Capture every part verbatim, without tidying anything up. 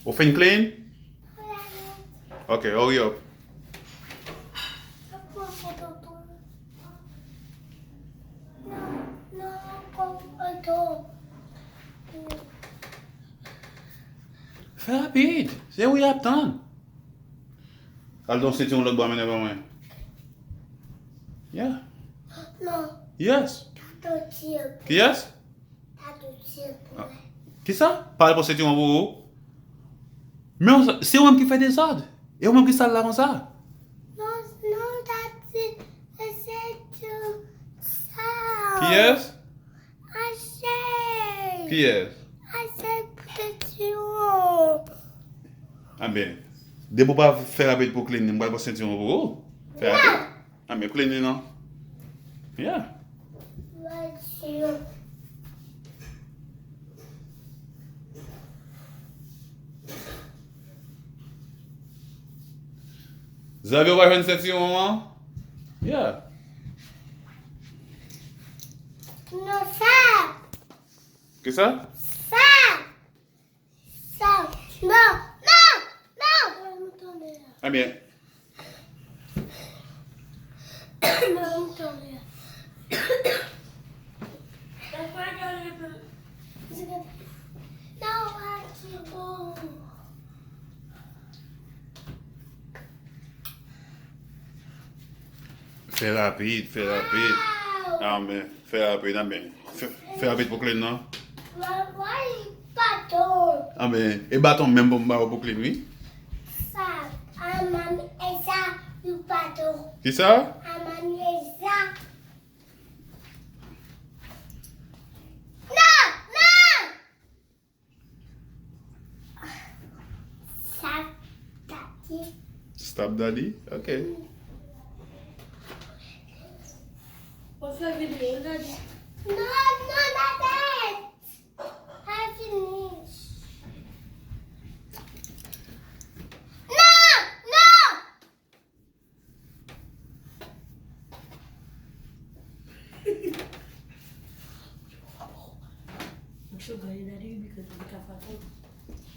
Ou fin clean? Ok, hurry up. Fè rapid. Se ou y ap tann. Al don sentiwon lòt bò a mennen ban mwen. Yeah. Non. Yes. Tato tire. Kiyès? Tato tire pou mwen. Kisa? Pa al pran sentiwon pou ou? Men se ou menm ki fè dezòd. E ou menm ki sal la konsa. Non, non, tato, se tou sa. Kiyès? Ache. Kiyès? Ache pou sentiwon. Anben, depi w pa fè rapid pou clean, m pral pran sentiwon pou ou. Fè rapid. Anben, clean li non. Yeah. Sentiwon. Xavier, w pa jwenn sentiwon an? Yeah. Non, sa. Kisa? Sa. Sa. Non, non, non. Ebyen. Non, non, non. Fè rapid, fè rapid. Anben, fè rapid, anben. Fè, fè rapid pou clean non. Anben, e baton menm pou m ba ou pou clean, wi. Sa, a, mami, e sa, yon baton. Kisa? A, mami, e sa. Non, non! Stop daddy. Stop daddy? Ok. Ou fè videyo, daddy. Non, non, daddy. I finish. Non, non.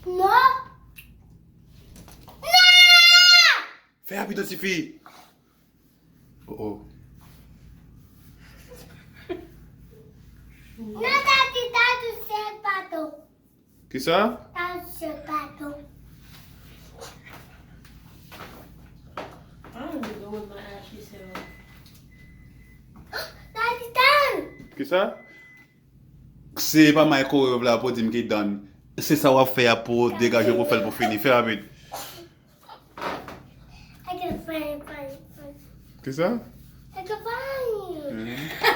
Non! Non! Fè rapid, tifi. Oh, oh. Non, daddy, daddy, se baton. Kisa? Daddy, se baton. I don't even know what my ashy self. Daddy, done. Kisa? Se pa microwave la pou di m ki done. Se sa w ap fè a pou degaje pou fè l pou fini. Fè rapid. I can find, find, find. Kisa? I can find. Mhm.